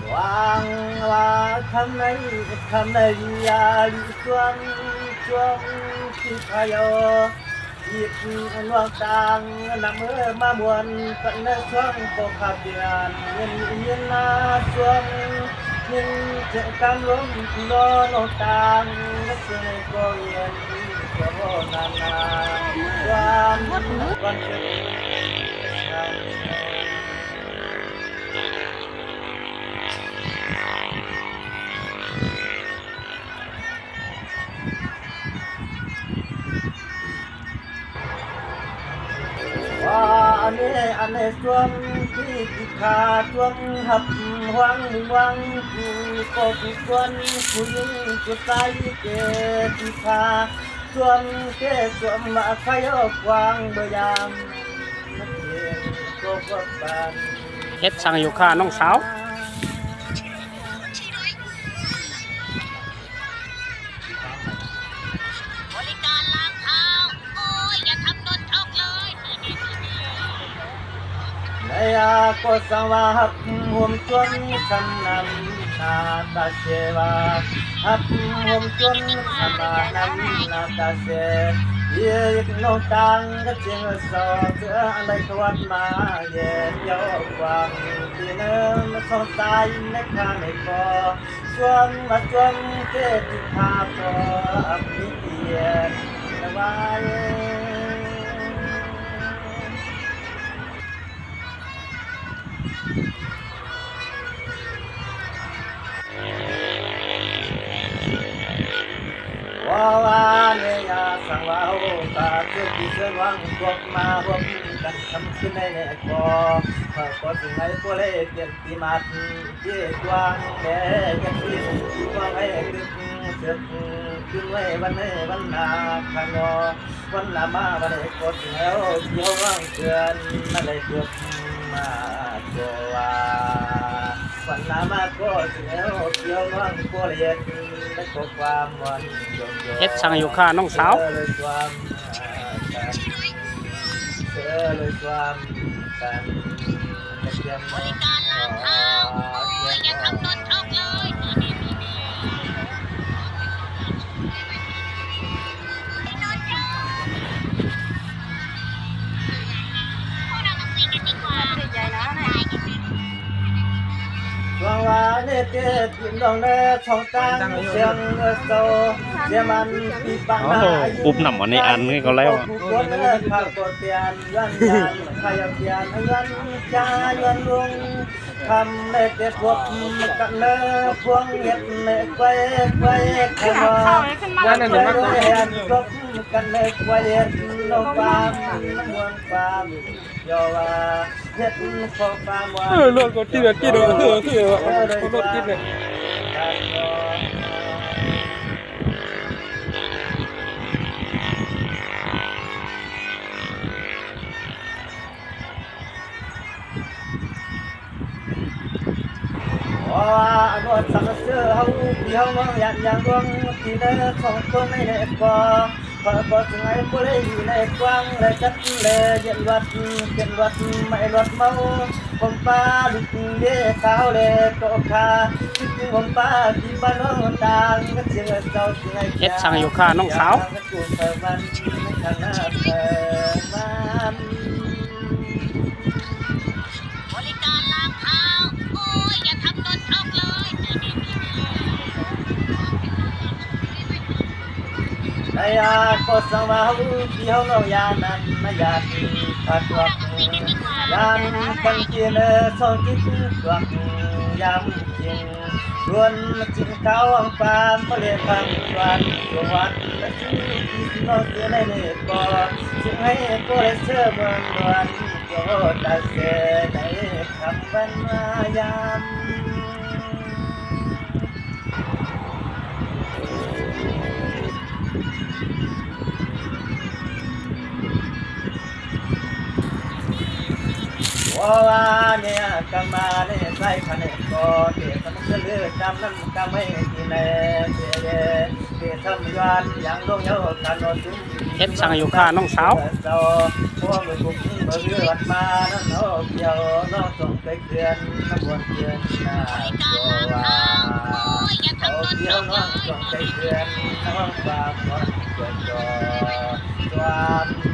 ຫວັງວ່າຄຳໃດຄຳໃດຢ່າລິຊວນ ຊວນທີ່ພະເຍົາ ອີກໜ່ວງຕາງນຳເອີມາມ່ວນກັນເນີ ຊວນກໍຂາດເດືອນ ເງິນເງິນນາຊວນ ຍິນເຈກຳລົມລອນ້ອງຕາງ ເຊີຍກໍເຢັນກໍນານາ ຊວນກ່ອນເຊີນ. ວ່າອັນນີ້ ອັນນີ້ສ່ວນທີ່ ທີ່ຂ້າສ່ວນຮັບຫວັງ ຫວັງຜູ້ກໍຜູ້ຄວນ ຜູ້ຍິງຜູ້ຊາຍເກຕິພາ ສ່ວນເກດສ່ວນມາໄຄອອກກວ້າງເບີຍາມ ເຮັດສັງຢູ່ຄ່ານ້ອງສາວ? ໃນອາກໍສັງວ່າຮັບໂຮມຊົນສຳນຳໜ້າຕາເສວາ ຮັບໂຮມຊົນສຳມານຳໜ້າຕາເສ ເອີກນ້ອງຕ່າງກະເຈີງເຊົາເສືອໄດ້ຂວັດມາ ເຢັນເຍົາກວ້າງທີ່ເນີມສອງສາຍໃນຄາໃນຄອ ສວມມາສວມເກດທີ່ພາພໍ່ອະພິທຽນໄວ້ ວ່າວ່າເນຍາສັງວ່າໂອຕາເກີດທີ່ເຊີນວັງພວກມາຮ່ວມກັນຄຳຄືນໃນແນກບໍ່ ເຂົາກໍຊິໃຫ້ຜູ້ເລກເປັນ ທີ່ມາທີ່ເຈກວ້າງແດ່ ຢ່າຄິດທີ່ວ່າໃຫ້ລຶກເສຍຄືນໄວ້ວັນໃດວັນໜ້າຂ້ານ້ອງ ວັນໜ້າມາວັນໃດກໍຊິແລ້ວ ທີ່ເຮົາວາງເທື່ອນມາໄດ້ເກີດມາກໍວ່າ ວັນໜ້າມາກໍຊິແລ້ວ ທີ່ເຮົາວາງກໍເຮັດ ແລະກໍຄວາມມ່ວນ ເຮັດສັງຢູ່ຄ່ານ້ອງສາວ? ເອີ ເລີຍຄວາມ ເອີ ເລີຍຄວາມ ການ ບໍລິການລ້າງເທ້າ ໂອ້ຍ ຢ່າທຳດົນທອກເລີຍ ນີ້ ນີ້ ນີ້ ນີ້ ພວກເຮົາມາຄຸຍກັນດີກວ່າ ຫວັງວ່າໃນເຂດ ໂອ້ໂຫ ອຸບນ້ຳອັນນີ້ອັນນີ້ກໍແລ້ວ ເອີ ລົດກໍຕິດແລ້ວ ຕິດແລ້ວ ເອີ ເອີ ລົດຕິດແລ້ວ. ຂໍອະນຸສານເຊີເຮົາ ພີ່ເຮົານ້ອງຍາດຍາງດວງ ທີ່ເດີສອງຄົນໃນແນບກໍ ຂໍຂໍສະຫງາຍຜູ້ໃດຢູ່ໃນກວ້າງ ແລະກັດແລເຢັນວັດ ເປັນວັດໄມ້ລົດເມົາ ຜົມປາລຸກເດຂາວແລໂຕຄາ ຄິດເຖິງຜົມປາທີ່ບ້ານນ້ອງຕ່າງ ເສຍງເຊົາສະຫງາຍ ເຮັດສັງຢູ່ຄ່ານ້ອງສາວ? ສະຫງາຍ ສະຫງາຍ ສະຫງາຍ ສະຫງາຍ ບໍລິການລ້າງເທ້າ ໂອ້ຍ ຢ່າທຳດົນທອກເລີຍ ໄດ້ອາກໍສັງວ່າເຮົາ ທີ່ເຮົານ້ອງຢ່ານັ້ນນະ ຢ່າທີ່ພັດວັກ ຢ່ານກັນທີ່ເນີສອງຈິດວັກ ຢ່າ ຈິງ ຊວນຈິງເຂົາອອງປາມ ບໍ່ໄດ້ຟັງວັນ ສວັດ ແລະຊື່ທີ່ຊິນອນເສືອໃນເນກອ ຈຶ່ງໃຫ້ກໍໄດ້ເຊີເມືອງດວນ ໂຈຕາເສໃນຄຳວັນມາຍາມ. ເພາະວ່າເນຍກຳມາເນໃສ່ຂະແນນກໍເດຊະມັນເສລືຕາມນັ້ນກຳໃຫ້ທີ່ແນເສເດ ເດຊະມະຍອນຢ່າງລົງເຍົາຄັນໂນຊຸມ ເຮັດສັງຢູ່ຄ່ານ້ອງສາວ? ສ